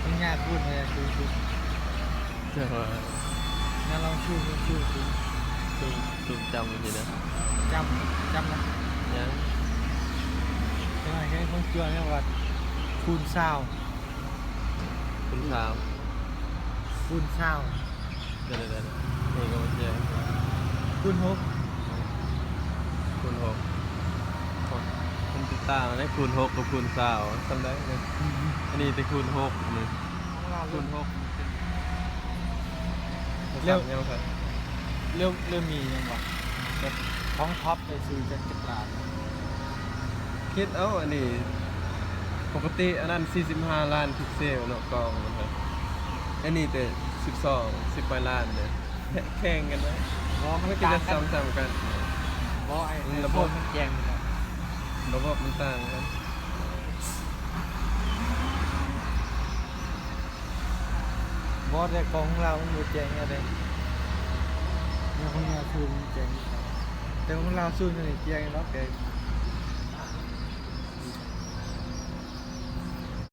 ມັນຍາກຂຶ້ນເລີຍ ຄື ຄື ແຕ່ວ່າ ແນວລອງຊູມ ຊູມ ຊູມ ຊູມ ຊູມຈຳຢູ່ຊີ້ນະ ຈຳ ຈຳນະ ຍັງ ແຕ່ວ່າເຫັນຂອງເຈົ້າແນວວ່າຄູນຊາວ ຄູນຊາວ ຄູນຊາວ ເດີໆໆ ນີ້ກໍບໍ່ແຈ້ງ ຄູນຫົກ ຄູນຫົກ ຄົນຕິດຕາມໄດ້ຄູນຫົກກັບຄູນຊາວ ສ່ຳໃດນີ້ ອັນນີ້ແຕ່ຄູນຫົກນີ້ ຂອງລາວ ຄູນຫົກ ແລ້ວ ແລ້ວ ແລ້ວມີຫຍັງວະ ແບບຂອງທັອບໄດ້ຊື້ຈັກ ຈັກລ້ານ? ຄິດເອົາ ອັນນີ້ ປົກກະຕິອັນນັ້ນສີ່ສິບຫ້າລ້ານພິກເຊວເນາະ ກ້ອງມັນຫັ້ນ ອັນນີ້ແຕ່ສິບສອງ ສິບປາຍລ້ານເດ້ ແຂ່ງກັນໄວ້ ບໍ່ ມັນ ມັນກໍຈະ ຕ່າງກັນ ສ່ຳໆກັນ ບໍ່ ໄອ້ ອືມ ໄອ້ ລະບົບ ໂຟນມັນແຈ້ງຢູ່ແລ້ວ ລະບົບມັນຕ່າງກັນ ບໍ່ ແຕ່ຂອງລາວມັນບໍ່ແຈ້ງແນວໃດ ແນວຂອງລາວຊູມມັນແຈ້ງ ແຕ່ຂອງລາວຊູມນີ້ແຈ້ງເນາະ ແຕ່